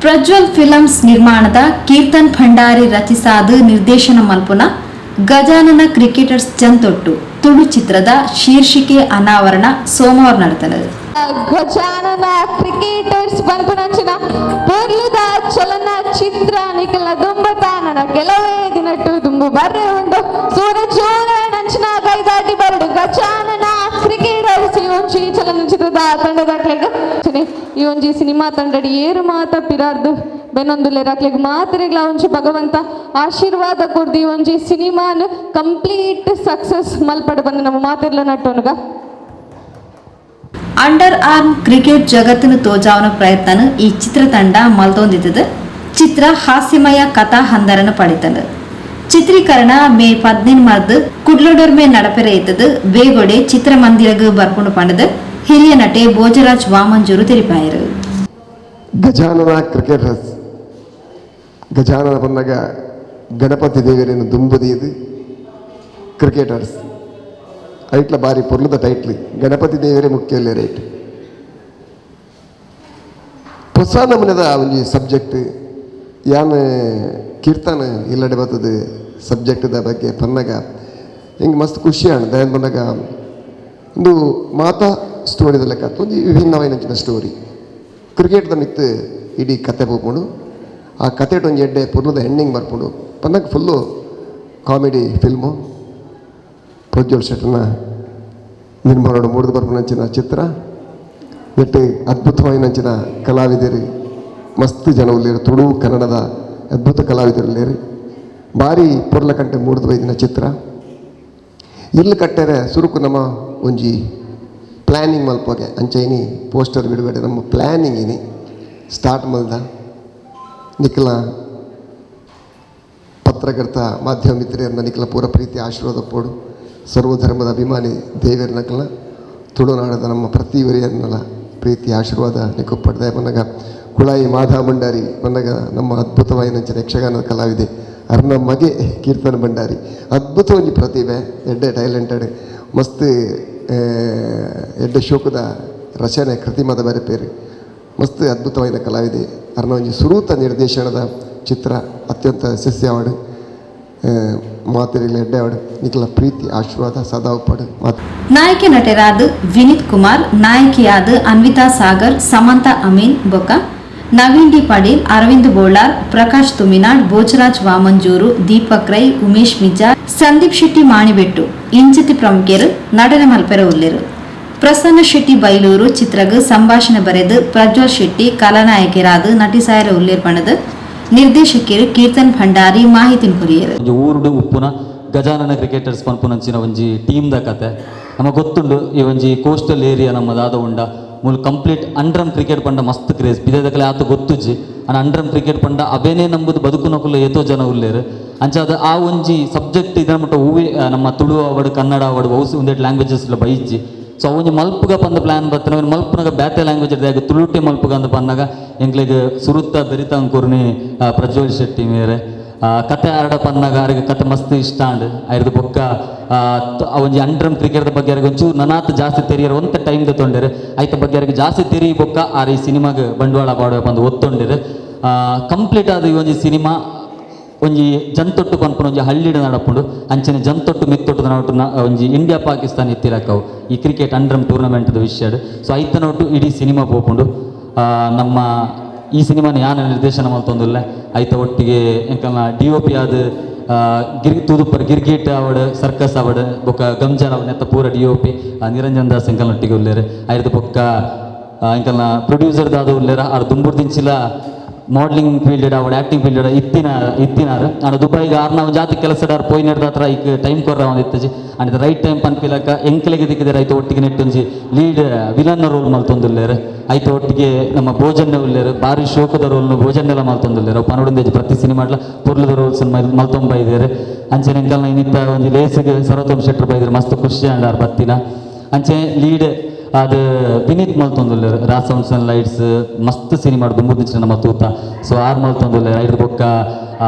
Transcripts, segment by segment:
Prajwal films ನಿರ್ಮಾಣದ ಕೀರ್ತನ್ ಭಂಡಾರಿ ರಚಿಸಾದ ನಿರ್ದೇಶನ ಮಲ್ಪುನ ಗಜಾನನ ಕ್ರಿಕೆಟರ್ಸ್ ಜಂತೊಟ್ಟು ತುಳು ಚಿತ್ರದ ಶೀರ್ಷಿಕೆ ಅನಾವರಣ ಸೋಮವಾರ ನಡೆತನದು. ಗಜಾನನ ಕ್ರಿಕೆಟರ್ಸ್ ಪನ್ಪುನಂಚಿನ ಪೊರ್ಲುದ ಚಲನ ಚಿತ್ರ ನಿಕಲ್ನ ದುಂಬತಾನನ ಕೆಲವೇ ದಿನಟ್ಟು ದುಂಬು ಬರ್ರೆ ಉಂಡು. ಸೂರ ನಂಚಿನ ಕೈದಾಟಿ ಬರಡು. ಗಜಾನನ ಕ್ರಿಕೆಟರ್ಸ್ ಈ ಒಂಜಿ ಚಲನಚಿತ್ರದ ತಂಡದಾಕ್ಲೆಗ್, ಈ ಒಂಜಿ ಸಿನಿಮಾ ತಂಡಡಿ ಏರು ಮಾತ ಪಿರಾರ್ದು ಬೆನೊಂದುಲ್ಲೆರ್, ಅಕ್ಲೆಗ್ ಮಾತೆರೆಗ್ಲಾ ಒಂಜಿ ಭಗವಂತ ಆಶೀರ್ವಾದ ಕೊರ್ದು ಈ ಒಂಜಿ ಸಿನಿಮಾನ್ ಕಂಪ್ಲೀಟ್ ಸಕ್ಸಸ್ ಮಲ್ಪಡ್ ಬಂದು ನಮ್ಮ ಮಾತೆರ್ಲ ನಟ್ಟೊನುಗ. ಅಂಡರ್ ಆರ್ಮ್ ಕ್ರಿಕೆಟ್ ಜಗತ್ತಿನ ತೋಜಾವನ ಪ್ರಯತ್ನ ಈ ಚಿತ್ರತಂಡ ಮಲ್ತೊಂದಿತ್ತದು. ಚಿತ್ರ ಹಾಸ್ಯಮಯ ಕಥಾ ಹಂದರನು ಪಡಿತಂಡು. ಚಿತ್ರೀಕರಣ ಮೇ 15 ಮರ್ದ್ ಕುಡ್ಲಡೊರ್ಮೆ ನಡಪೆರೆ ಇತ್ತದು. ಬೇಗೊಡೆ ಚಿತ್ರಮಂದಿರಗ್ ಬರ್ಪುಂಡು ಪಂಡದು ಹಿರಿಯ ನಟೆ ಭೋಜರಾಜ್ ವಾಮಂಜೂರು ತೆರಿಪಾಯರು. ಗಜಾನನ ಕ್ರಿಕೆಟರ್ಸ್, ಗಜಾನನ ಪನ್ನಗ ಗಣಪತಿ ದೇವರನ್ನು ದುಂಬುದೀದು ಕ್ರಿಕೆಟರ್ಸ್ ಐಟ್ಲ ಬಾರಿ ಪೊರ್ಲುದ ಟೈಟ್ಲ್. ಗಣಪತಿ ದೇವರೇ ಮುಖ್ಯ ರೇಟ್. ಹೊಸ ನಮೂನೆದ ಒಂಜಿ ಸಬ್ಜೆಕ್ಟ್. ಯಾನ್ ಕೀರ್ತನ ಇಲ್ಲಡೆ ಬತ್ತದ ಸಬ್ಜೆಕ್ಟ್ದ ಬಗ್ಗೆ ಪನ್ನಗ ಹಿಂಗೆ ಮಸ್ತ್ ಖುಷಿ ಆಂಡ್. ದಾಯೆ ಪನ್ನಗ ಒಂದು ಮಾತಾ ಸ್ಟೋರಿದ ಲೆಕ್ಕ ಒಂಜಿ ವಿಭಿನ್ನವಾಯಿನಂಚಿನ ಸ್ಟೋರಿ. ಕ್ರಿಕೆಟ್ದ ಮಿತ್ತು ಇಡೀ ಕತೆ ಪೋಪುಂಡು. ಆ ಕತೆಟ್ ಒಂಜಿ ಎಡ್ಡೆ ಪೊರ್ಲುದ ಎಂಡಿಂಗ್ ಬರ್ಪುಂಡು ಪನ್ನಗ ಫುಲ್ಲು ಕಾಮಿಡಿ ಫಿಲ್ಮು. ಪ್ರಜ್ವಲ್ ಶೆಟ್ಟನ ನಿರ್ಮಾಣ ಮೂಡ್ದು ಬರ್ಪುನಂಚಿನ ಚಿತ್ರ. ನೆಟ್ ಅದ್ಭುತವಾಯಿನಂಚಿನ ಕಲಾವಿದರು ಮಸ್ತ್ ಜನ ಉಲ್ಲೇರು. ತುಳು, ಕನ್ನಡದ ಅದ್ಭುತ ಕಲಾವಿದರು ಉಲ್ಲೇರು. ಬಾರಿ ಪೊರ್ಲ ಕಂಟೆ ಮೂಡ್ದು ಬೈದಿನ ಚಿತ್ರ. ಇಲ್ಲು ಕಟ್ಟೆರೆ ಸುರುಕು ನಮ್ಮ ಒಂಜಿ ಪ್ಲ್ಯಾನಿಂಗ್ ಮಲ್ಪೋಗೆ. ಅಂಚೈನಿ ಪೋಸ್ಟರ್ ಬಿಡುಗಡೆ ನಮ್ಮ ಪ್ಲ್ಯಾನಿಂಗ್ ಇನಿ ಸ್ಟಾರ್ಟ್ ಮಲ್ದ. ನಿಕ್ಲ ಪತ್ರಕರ್ತ ಮಾಧ್ಯಮ ಮಿತ್ರರನ್ನ ನಿಕ್ಲ ಪೂರ ಪ್ರೀತಿ ಆಶೀರ್ವಾದ ಪೋಡು. ಸರ್ವಧರ್ಮದ ಅಭಿಮಾನಿ ದೇವೆರ್ ನಕಲ, ತುಳುನಾಡದ ನಮ್ಮ ಪ್ರತಿ ಒರಿಯನ್ನಲ ಪ್ರೀತಿ ಆಶೀರ್ವಾದ ನಿಕ್ಕುಪ್ಪಡ್ದೆ ಪನ್ನಗ, ಕುಳಾಯಿ ಮಾಧವ ಭಂಡಾರಿ ಪನ್ನಗ ನಮ್ಮ ಅದ್ಭುತವಾಯಿನಂಚಿನ ಯಕ್ಷಗಾನದ ಕಲಾವಿದೆ, ಅರ್ನ ಮಗೆ ಕೀರ್ತನ ಭಂಡಾರಿ. ಅದ್ಭುತ ಒಂಜಿ ಪ್ರತಿಭೆ, ಎಡ್ಡೆ ಟ್ಯಾಲೆಂಟೆಡ್, ಮಸ್ತ್ ಎಡ್ಡೆ ಶೋಕದ ರಚನೆ ಕೃತಿಮದ ಬರೆಪೇರು. ಮಸ್ತ್ ಅದ್ಭುತವಾದ ಕಲಾವಿದೆ. ಅರ್ನ ಒಂಜಿ ಸುರೂತ ನಿರ್ದೇಶನದ ಚಿತ್ರ ಅತ್ಯಂತ ಯಶಸ್ವಿ ಆವಡ್, ಮಾತೆರೆಗ್ಲ ಎಡ್ಡೆ ಆವಡ್. ನಿಕ್ಲ ಪ್ರೀತಿ ಆಶೀರ್ವಾದ ಸದಾ ಉಪ್ಪಡ್ ಮಾತು. ನಾಯಕಿ ನಟರಾದ ವಿನೀತ್ ಕುಮಾರ್, ನಾಯಕಿಯಾದ ಅನ್ವಿತಾ ಸಾಗರ್, ಸಮಂತಾ ಅಮೀನ್, ಬೊಕ್ಕ ನವೀನ್ ಡಿ ಪಡೀಲ್, ಅರವಿಂದ್ ಬೋಳಾರ್, ಪ್ರಕಾಶ್ ತುಮಿನಾಡ್, ಭೋಜರಾಜ್ ವಾಮಂಜೂರು, ದೀಪಕ್ ರೈ, ಉಮೇಶ್ ಮಿಜಾರ್, ಸಂದೀಪ್ ಶೆಟ್ಟಿ ಮಾಣಿಬೆಟ್ಟು ಇಂಚಿತಿ ಪ್ರಮುಖರು ನಟನೆ ಮಲ್ಪೆರ ಉಲ್ಲೆರು. ಪ್ರಸನ್ನ ಶೆಟ್ಟಿ ಬೈಲೂರು ಚಿತ್ರಗ್ ಸಂಭಾಷಣೆ ಬರೆದು ಪ್ರಜ್ವಲ್ ಶೆಟ್ಟಿ ಕಲಾನಾಯಕರಾದ ನಟಿಸಾಯರ ಉಲ್ಲೇರ್ ಪಣದು ನಿರ್ದೇಶಕರು ಕೀರ್ತನ್ ಭಂಡಾರಿ ಮಾಹಿತಿ ಕೊರಿಯರು. ಒಂಜಿ ಊರುಡು ಉಪ್ಪುನ ಗಜಾನನ ಕ್ರಿಕೆಟರ್ಸ್ ಪನ್ಪುನಂಚಿನ ಒಂಜಿ ಟೀಮ್ದ ಕತೆ. ನಮ ಗೊತ್ತುಂಡು, ಈ ಒಂಜಿ ಕೋಸ್ಟಲ್ ಏರಿಯಾ ನಮ್ಮ ದಾದ ಉಂಡ ಮೂಲು ಕಂಪ್ಲೀಟ್ ಅಂಡ್ರಮ್ ಕ್ರಿಕೆಟ್ ಪಂಡ ಮಸ್ತ್ ಕ್ರೇಜ್. ಪಿದದಕಲೆ ಆತ ಗೊತ್ತುಜ್ಜಿ ಅನ ಅಂಡ್ರಮ್ ಕ್ರಿಕೆಟ್ ಪಂಡ ಅವೇನೇ ನಂಬುದು ಬದುಕುನಕುಲು ಏತೋ ಜನ ಉಲ್ಲೇರು. ಅಂಚಾದ ಆ ಒಂಜಿ ಸಬ್ಜೆಕ್ಟ್ ಇದರ ಮುಟ್ಟ ಹೂವೇ ನಮ್ಮ ತುಳು ಅವಡು, ಕನ್ನಡ ಅವಡು, ಬಹು ಒಂದೆರಡು ಲ್ಯಾಂಗ್ವೇಜಸ್ ಬೈಜ್ಜಿ. ಸೊ ಒಂಜಿ ಮಲ್ಪುಗ ಪಂದ ಪ್ಲಾನ್ ಬತ್ತನ. ಮಲ್ಪುನಗ ಬ್ಯಾತೆ ಲ್ಯಾಂಗ್ವೇಜ್ ಇರ್ತದೆ, ತುಳುಟೆ ಮಲ್ಪುಗ ಅಂದ ಪನ್ನಗ ಎಂಕ್ಲೆಗ್ ಸುರುತ್ತ ಬೆರಿತಾಂಕೂರ್ನಿ ಪ್ರಜ್ವಲ್ ಶೆಟ್ಟಿ ಮೇರೆ. ಕತೆ ಆರಡ ಪನ್ನಗ ಅರಿಗೆ ಕತೆ ಮಸ್ತ್ ಇಷ್ಟ ಆಂಡ್. ಐರ್ದು ಬೊಕ್ಕ ಆ ಒಂಜಿ ಅಂಡ್ರಮ್ ಕ್ರಿಕೆಟ್ ಬಗ್ಗೆ ಅರಿಗೆ ಒಂಚೂರು ನನಾತ್ ಜಾಸ್ತಿ ತೆರಿಯರ್ ಒಂತ ಟೈಮ್ ತೊಂಡೆರ್. ಐತ ಬಗ್ಗೆ ಅರಿಗೆ ಜಾಸ್ತಿ ತೆರಿ ಬೊಕ್ಕ ಆರ್ ಈ ಸಿನಿಮಾಗ್ ಬಂಡವಾಳ ಪಾಡುವ ಪಂದ್ ಒತ್ತೊಂಡೆರ್. ಕಂಪ್ಲೀಟ್ ಆದ ಈ ಒಂಜಿ ಸಿನಿಮಾ ಒಂಜಿ ಜಂತೊಟ್ಟು ಪನ್ಪುನ ಒಂಜಿ ಹಳ್ಳಿಡ್ ನಡಪುಂಡು. ಅಂಚನೆ ಜಂತೊಟ್ಟು ಮಿತ್ತೊಟ್ಟು ನಡಪುನ ಒಂಜಿ ಇಂಡಿಯಾ ಪಾಕಿಸ್ತಾನ ಇತ್ತಿರಕವು ಈ ಕ್ರಿಕೆಟ್ ಅಂಡ್ರಮ್ ಟೂರ್ನಮೆಂಟ್ದ ವಿಷಯಡ್. ಸೊ ಐತನೊಟ್ಟು ಇಡೀ ಸಿನಿಮಾ ಪೋಪುಂಡು. ನಮ್ಮ ಈ ಸಿನಿಮಾನ ಯಾನ ನಿರ್ದೇಶನ ಮಲ್ತೊಂದುಲ್ಲೆ. ಐತ ಒಟ್ಟಿಗೆ ಎಂಕಲ್ನ ಡಿಒಪಿ ಆದ್ ಗಿರ್ ತೂದುಪ್ಪರ್ ಗಿರ್ಗಿಟ್ ಅವಡ್, ಸರ್ಕಸ್ ಅವಡ್, ಬೊಕ್ಕ ಗಂಜಾರ್ ಅವಡ್ ನೆತ್ತ ಪೂರ ಡಿಒಪಿ ನಿರಂಜನ್ ದಾಸ್ ಎಂಕಲ್ನೊಟ್ಟಿಗೆ ಉಲ್ಲೇರು. ಐರ್ದ ಬೊಕ್ಕ ಎಂಕಲ್ನ ಪ್ರೊಡ್ಯೂಸರ್ ದಾದ ಉಲ್ಲೇರ. ಆರ್ ದುಂಬುರ್ದಿಂಚಿಲ ಮಾಡಲಿಂಗ್ ಫೀಲ್ಡ್ ಅವಡ್, ಆಕ್ಟಿಂಗ್ ಫೀಲ್ಡ್ ಇತ್ತಿನ ಇತ್ತಿನಾರ್. ಆಂಡ ದುಬೈಗೆ ಆರ್ನ ಜಾತಿ ಕೆಲಸದಾರ್ ಪೋಯಿ ನೆಡ್ದ ಹತ್ರ ಐಕ್ ಟೈಮ್ ಕೊರ್ರ ಒಂದು ಇತ್ತಜಿ. And write time ಪನ್ಪಿಲಕ ಎಂಕಲೆಗೆ ದಿಕ್ಕಿದೆ. ರೈತ ಒಟ್ಟಿಗೆ ನೆಟ್ಟೊಂಜಿ ಲೀಡ್ ವಿಲನ್ ರೋಲ್ ಮಲ್ತೊಂದುಲ್ಲೇರು. ಐತ ಒಟ್ಟಿಗೆ ನಮ್ಮ ಭೋಜನ್ಯ ಉಲ್ಲೇರು. ಬಾರಿ ಶೋಕದ ರೋಲ್ ಭೋಜನ್ನೆಲ್ಲ ಮಲ್ತೊಂದುಲ್ಲೇರು. ಪನೊಡೊಂದೇಜಿ ಪ್ರತಿ ಸಿನಿಮಾಡ್ಲ ಪೊರ್ಲುದ ರೋಲ್ಸ್ ಮಲ್ತೊಂಬ ಇದ್ದೇರು. ಅಂಚನೆ ಎಂಕಲ್ನ ಇನ್ನಿತ್ತ ಒಂಜಿ ಲೇಸಿಗೆ ಸರ್ವೋತ್ತಮ ಶೆಟ್ರು ಬೈದಿರು. ಮಸ್ತ್ ಖುಷಿ ಆಂಡ್ ಆರ್ ಬತ್ತಿನ. ಅಂಚೆ ಲೀಡ್ ಅದು ವಿನೀತ್ ಮಲ್ತೊಂದುಲ್ಲೆರ್. ರಾಜ್ ಸೌಂಡ್ಸ್ ಅಂಡ್ ಲೈಟ್ಸ್ ಮಸ್ತ್ ಸಿನಿಮಾ ದುಂಬುದಿಂಚಿನ ನಮ್ಮ ತೂತ. ಸೊ ಆರ್ ಮಲ್ತೊಂದುಲ್ಲೆರ್. ಐದು ಬೊಕ್ಕ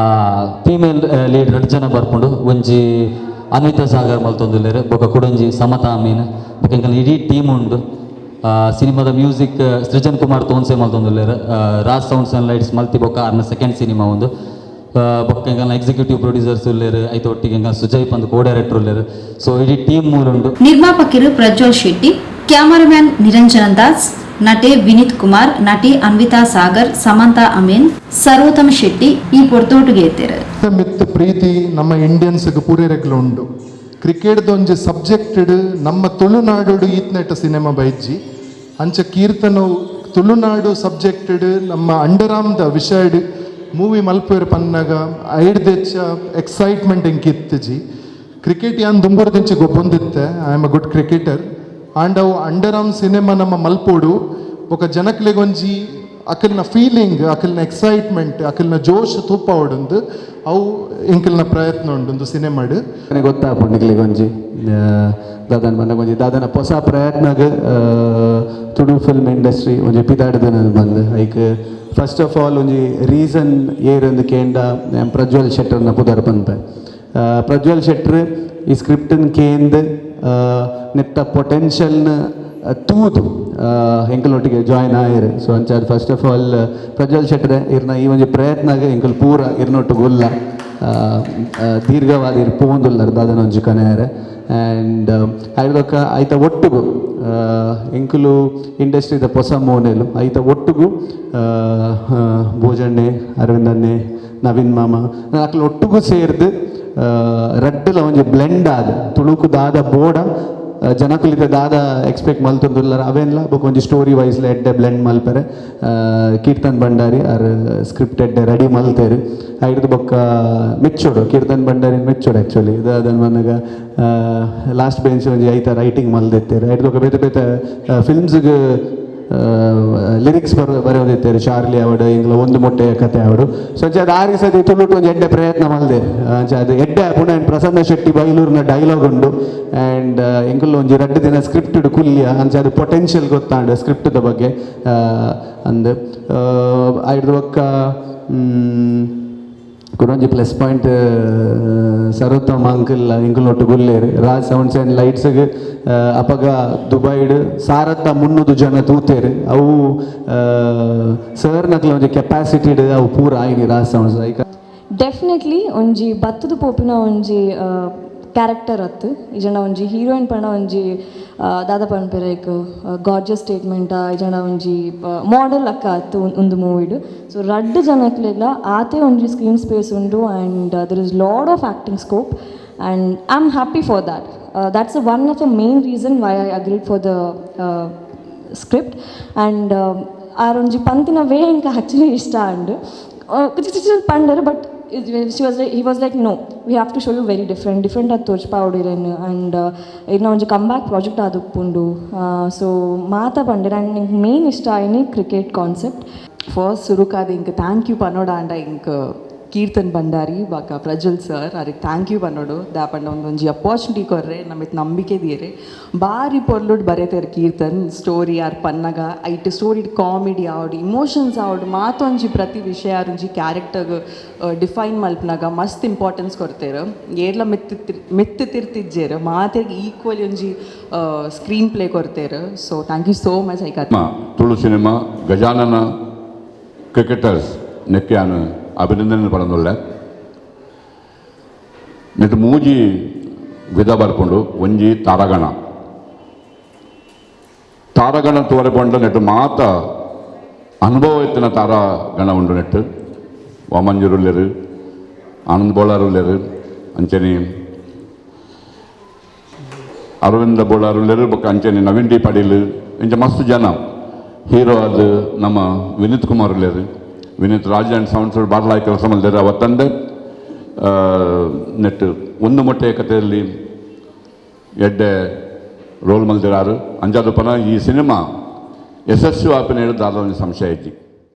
ಫೀಮೇಲ್ ಲೀಡ್ ರಡ್ಡ್ ಜನ ಬರ್ಪುಂಡು. ಒಂಜಿ ಅನ್ವಿತಾ ಸಾಗರ್ ಮಲ್ತೊಂದುಲ್ಲೆರ್, ಬೊಕ್ಕ ಕುಡೊಂಜಿ ಸಮತಾ ಅಮೀನ್. ಬೊಕ್ಕ ಎಂಕಲ್ನ ಇಡೀ ಟೀಮ್ ಉಂಡು. ಸಿನಿಮಾದ ಮ್ಯೂಸಿಕ್ ಸೃಜನ್ ಕುಮಾರ್ ತೋನ್ಸೆ ಮಲ್ತೊಂದುಲ್ಲೆರ್ ರಾಜ್ sounds and lights ಮಲ್ತಿ ಬೊಕ್ಕ ಅರ್ನ ಸೆಕೆಂಡ್ ಸಿನಿಮಾ ಒಂದು ಬೊಕ್ಕ ಎಂಕಲ್ನ ಎಕ್ಸಿಕ್ಯೂಟಿವ್ ಪ್ರೊಡ್ಯೂಸರ್ಸ್ ಉಲ್ಲೆರ್ ಐತ ಒಟ್ಟಿಗೆ ಎಂಕಲ್ನ ಸುಜಯ್ ಪಂದ್ ಕೋ ಡೈರೆಕ್ಟರ್ ಉಲ್ಲೆರ್. ಸೊ ಇಡೀ ಟೀಮ್ ಮೂಲುಂಡು. ನಿರ್ಮಾಪಕರು ಪ್ರಜ್ವಲ್ ಶೆಟ್ಟಿ, ಕ್ಯಾಮರಾಮ್ಯಾನ್ ನಿರಂಜನ ದಾಸ್, ನಟೆ ವಿನೀತ್ ಕುಮಾರ್, ನಟಿ ಅನ್ವಿತಾ ಸಾಗರ್, ಸಮಂತಾ ಅಮೀನ್, ಸರ್ವೋತ್ತಮ ಶೆಟ್ಟಿ ಈ ಪೊರ್ತೋಟುಗೆ ಎತ್ತೆರು. ಮಿತ್ ಪ್ರೀತಿ ನಮ್ಮ ಇಂಡಿಯನ್ಸ್ಗೆ ಪೂರೆರೆಗ್ಲ ಉಂಡು. ಕ್ರಿಕೆಟ್ದ ಒಂಜಿ ಸಬ್ಜೆಕ್ಟೆಡ್ ನಮ್ಮ ತುಳುನಾಡು ಈತ್ನೆಟ್ ಸಿನಿಮಾ ಬೈಜ್ಜಿ. ಅಂಚ ಕೀರ್ತನ ತುಳುನಾಡು ಸಬ್ಜೆಕ್ಟೆಡ್ ನಮ್ಮ ಅಂಡರಾಮ್ದ ವಿಷಯಡ್ ಮೂವಿ ಮಲ್ಪೇರ್ ಪನ್ನಾಗ ಐಡ್ದೆಚ್ಚ ಎಕ್ಸೈಟ್ಮೆಂಟ್ ಎಂಕ್ ಇತ್ತಿಜಿ. ಕ್ರಿಕೆಟ್ ಯಾನ್ ದುಂಬುರ್ದಿಂಚಿ ಗೊಬ್ಬೊಂದಿತ್ತೆ. I am a good cricketer. And ಅವು under arm cinema ನಮ್ಮ ಮಲ್ಪೋಡು ಬೊಕ ಜನಕ್ಲೆಗೊಂಜಿ ಅಕಲ್ನ ಫೀಲಿಂಗ್, ಅಕಲ್ನ ಎಕ್ಸೈಟ್ಮೆಂಟ್, ಅಕಲ್ನ ಜೋಶ್ ತೂಪಾವೊಡುಂದು ಅವು ಎಂಕಲ್ನ ಪ್ರಯತ್ನ ಉಂಡು ಸಿನಿಮಾಡ್. ಗೊತ್ತಾಪುಂಡು ನಿಕ್ಲೆಗ್ ಒಂಜಿ ದಾದನ ಪಂಡ ಒಂಜಿ ದಾದನ ಹೊಸ ಪ್ರಯತ್ನಗ್ ತುಳು ಫಿಲ್ಮ್ ಇಂಡಸ್ಟ್ರಿ ಒಂಜಿ ಪಿದಾಡ್ದನ ಬಂದು. ಐಕ್ first of all ಒಂಜಿ ರೀಸನ್ ಏರ್ ಕೇಂಡ ಪ್ರಜ್ವಲ್ ಶೆಟ್ಟರ್ನ ಪುದರ್ ಪನ್ಪೆ. ಪ್ರಜ್ವಲ್ ಶೆಟ್ಟರ್ ಈ ಸ್ಕ್ರಿಪ್ಟನ್ ಕೇಂದ್ ನೆತ್ತ ಪೊಟೆನ್ಷಿಯಲ್ನ ತೂದು ಎಂಕಲ್ನೊಟ್ಟಿಗೆ ಜಾಯ್ನ್ ಆಯೆರ್. ಸೊ ಅಂಚಾದ್ first of all Prajwal ಶೆಟ್ಟರೆ, ಇರ್ನ ಈ ಒಂಜಿ ಪ್ರಯತ್ನಗ್ ಎಂಕಲ್ ಪೂರ ಇರ್ನೊಟ್ಟುಗು ಉಲ್ಲ. ದೀರ್ಘವಾದ ಇರ್ ಪೋಂದುಲ್ಲರ್ ದಾದನ ಒಂಜಿ ಕನೆಯರೆ. ಆ್ಯಂಡ್ ಐದೊಕ್ಕ ಐತ ಒಟ್ಟುಗು ಎಂಕುಲು ಇಂಡಸ್ಟ್ರಿದ ಪೊಸ ಮೋನೆಲು. ಐತ ಒಟ್ಟುಗು ಭೋಜಣ್ಣೆ, ಅರವಿಂದಣ್ಣೆ, ನವೀನ್ ಮಾಮ ಅಕ್ಲು ಒಟ್ಟುಗು ಸೇರ್ದು ರಡ್ಡಲ ಒಂಜಿ ಬ್ಲೆಂಡ್ ಆದ್ ತುಳುಕು ದಾದ ಬೋಡ, ಜನಕುಲಿತ ದಾದ ಎಕ್ಸ್ಪೆಕ್ಟ್ ಮಲ್ತೊಂದುಲ್ಲರ್ ಅವೇನ್ಲ ಬೊಕ ಒಂಜಿ ಸ್ಟೋರಿ ವೈಸ್ ಎಡ್ಡೆ ಬ್ಲೆಂಡ್ ಮಲ್ಪೆರೆ ಕೀರ್ತನ್ ಭಂಡಾರಿ ಆರ್ ಸ್ಕ್ರಿಪ್ಟ್ ಎಡ್ಡೆ ರೆಡಿ ಮಲ್ತೇರು. ಐಡ್ದು ಬೊಕ್ಕ ಮೆಚ್ಚೋಡು, ಕೀರ್ತನ್ ಭಂಡಾರಿ ಮೆಚ್ಚೋಡು. ಆ್ಯಕ್ಚುಲಿ ಇದು ಅದನ್ನು ಮನಗ ಲಾಸ್ಟ್ ಬೆಂಚ್ ಒಂಜಿ ಐತ ರೈಟಿಂಗ್ ಮಲ್ದಿತ್ತೇರು. ಐಡ್ದು ಬೊಕ್ಕ ಬೇತೆ ಬೇತೆ ಫಿಲ್ಮ್ಸ್ಗೆ ಲಿರಿಕ್ಸ್ ಬರೆಯೋದಿತ್ತೇರು. ಚಾರ್ಲಿ ಆವಡ್, ಇಂಗ್ಲ ಒಂದು ಮೊಟ್ಟೆಯ ಕತೆ ಆವಡು. ಸೊ ಅಂಚ ಅದು ಆರಿ ಸತಿ ತುಳುಟು ಒಂಜಿ ಎಡ್ಡೆ ಪ್ರಯತ್ನ ಮಲ್ದೆ. ಅಂಚ ಅದು ಎಡ್ಡೆ ಆಪುಂಡು. ಆ್ಯಂಡ್ ಪ್ರಸನ್ನ ಶೆಟ್ಟಿ ಬೈಲೂರಿನ ಡೈಲಾಗ್ ಉಂಡು. ಆ್ಯಂಡ್ ಎಂಕುಲು ಒಂಜಿ 2 ದಿನ ಸ್ಕ್ರಿಪ್ಟ್ ಕುಲ್ಯ. ಅಂಚ ಅದು ಪೊಟೆನ್ಷಿಯಲ್ ಗೊತ್ತಾಂಡು ಸ್ಕ್ರಿಪ್ಟ್ದ ಬಗ್ಗೆ ಅಂದ್. ಐಡ್ದು ಬೊಕ್ಕ ಕುಡೊಂಜಿ ಪ್ಲಸ್ ಪಾಯಿಂಟ್ ಸರ್ವೋತ್ತಮ ಅಂಕಲ್ ಇಂಕುಲ್ ಗುಲ್ಲೇರ್. ರಾಜ್ ಸೌಂಡ್ಸ್ ಆ್ಯಂಡ್ ಲೈಟ್ಸ್ಗೆ ಅಪಗ ದುಬೈಡ್ ಸಾರತ್ತ 300 ಜನ ತೂತೇರು. ಅವು ಸರ್ ನಕ್ಲ ಒಂಜಿ ಕೆಪಾಸಿಟಿಡ್ ಅವು ಪೂರ ಆಯ್ನಿ ರಾಜ್ ಸೌಂಡ್ಸ್ ಐಕ. ಡೆಫಿನೆಟ್ಲಿ ಒಂಜಿ ಬತ್ತದ ಪೋಪಿನ ಒಂಜಿ ಕ್ಯಾರೆಕ್ಟರ್ ಅತ್ತು. ಈ ಜನ ಒಂಜಿ ಹೀರೋಯಿನ್ ಪಂಡ ಒಂಜಿ ದಾದ ಪನ್ಪೆರ್ like gorgeous statement ಈ ಜನ ಒಂಜಿ ಮಾಡೆಲ್ ಅಕ್ಕ ಅತ್ತು ಒಂದು ಮೂವಿಡ್. ಸೊ ರಡ್ಡ್ ಜನಕ್ಲೆಗ್ಲ ಆತೆ ಒಂಜಿ ಸ್ಕ್ರೀನ್ ಸ್ಪೇಸ್ ಉಂಡು and there is lot of acting scope and I am happy for that. That's one of the main reason why I agreed for the script. And ಆರೊಂಜಿ ಪಂತಿನ ವೇ ಎಂಕ್ ಆ್ಯಕ್ಚುಲಿ ಇಷ್ಟ and ಪಂಡರ್. But she was like he was like, "No, we have to show you very different, different ಆದ್ ತೋಜ್ಪಾವೊಡು ಇರೆನ್." And ಇನ್ನ ಒಂಜಿ come back project ಆದುಪ್ಪುಂಡು. ಸೊ ಮಾತ ಪಂಡೆರ್. ಆ್ಯಂಡ್ ಎಂಕ್ ಮೇನ್ ಇಷ್ಟ ಆಯಿನಿ cricket concept. First ಸುರುಕಾದ ಇಂಕ್ thank you ಪನೋಡಾಂಡ ink Keerthan Bhandari ಬಾಕ ಪ್ರಜ್ವಲ್ ಸರ್ ಅವ್ರಿಗೆ thank you ಪನ್ನೋಡು. ದಾಪಂಡ ಒಂದೊಂಜಿ ಅಪಾರ್ಚುನಿಟಿ ಕೊರ್ರೆ, ನಮಿತ್ ನಂಬಿಕೆ ದಿಯರೆ. ಬಾರಿ ಪೊರ್ಲುಡ್ ಬರೆತೇರು ಕೀರ್ತನ್ ಸ್ಟೋರಿ. ಆರ್ ಪನ್ನಗ ಐಟ್ ಸ್ಟೋರಿ ಕಾಮಿಡಿ ಆವಡ್, ಇಮೋಷನ್ಸ್ ಆವಡ್, ಮಾತೊಂಜಿ ಪ್ರತಿ ವಿಷಯ ಆರೊಂಜಿ ಕ್ಯಾರೆಕ್ಟರ್ಗ್ ಡಿಫೈನ್ ಮಲ್ಪನಾಗ ಮಸ್ತ್ ಇಂಪಾರ್ಟೆನ್ಸ್ ಕೊಡ್ತೇರು. ಏರ್ಲ ಮಿತ್ತು ಮಿತ್ತು ತಿರ್ತಿಜ್ಜೇರು, ಮಾತೆರ್ಗ್ ಈಕ್ವಲಿ ಒಂಜಿ ಸ್ಕ್ರೀನ್ ಪ್ಲೇ ಕೊಡ್ತೇರು. So thank you so much ಐಕಾತ್. Tulu cinema Gajanana cricketers ನೆಕ್ಯಾನ್ ಅಭಿನಂದನೆ ಪಡೊಂದುಲ್ಲೆ. ನೆಟ್ ಮೂಜಿ ವಿಧ ಬರ್ಪುಂಡು. ಒಂಜಿ ತಾರಗಣ. ತಾರಗಣ ತೋರೆ ಪಂಡ ನೆಟ್ಟು ಮಾತ ಅನುಭವ ಇತ್ತಿನ ತಾರಾಗಣ ಉಂಡು. ನೆಟ್ಟು ವಾಮಂಜೂರುಲ್ಲೆರು, ಆನಂದ್ ಬೋಳಾರುಲ್ಲೆರು, ಅಂಚನೆ ಅರವಿಂದ ಬೋಳಾರುಲ್ಲೆರು, ಬೊಕ್ಕ ಅಂಚನೆ ನವೀನ್ ಡಿ ಪಾಟೀಲ್, ಇಂಚ ಮಸ್ತ್ ಜನ. ಹೀರೋ ಅದು ನಮ್ಮ ವಿನೀತ್ ಕುಮಾರ್ ಉಲ್ಲೆರು. ವಿನೀತ್ ರಾಜ್ ಆ್ಯಂಡ್ ಸೌಂಡ್ಸ್ ಬಾರ್ಲಾಯ್ ಕೆಲಸ ಮಲ್ದೆರ್. ಅವತ್ತಂದೆ ನೆಟ್ ಒಂದು ಮೊಟ್ಟೆಯ ಕಥೆಯಲ್ಲಿ ಎಡ್ಡೆ ರೋಲ್ ಮಲ್ದಿರಾರು. ಅಂಚಾದುಪನ ಈ ಸಿನಿಮಾ ಯಶಸ್ವಿ ಆಪಿನ ದಾದ ಒಂಜಿ ಸಂಶಯ ಐತಿ.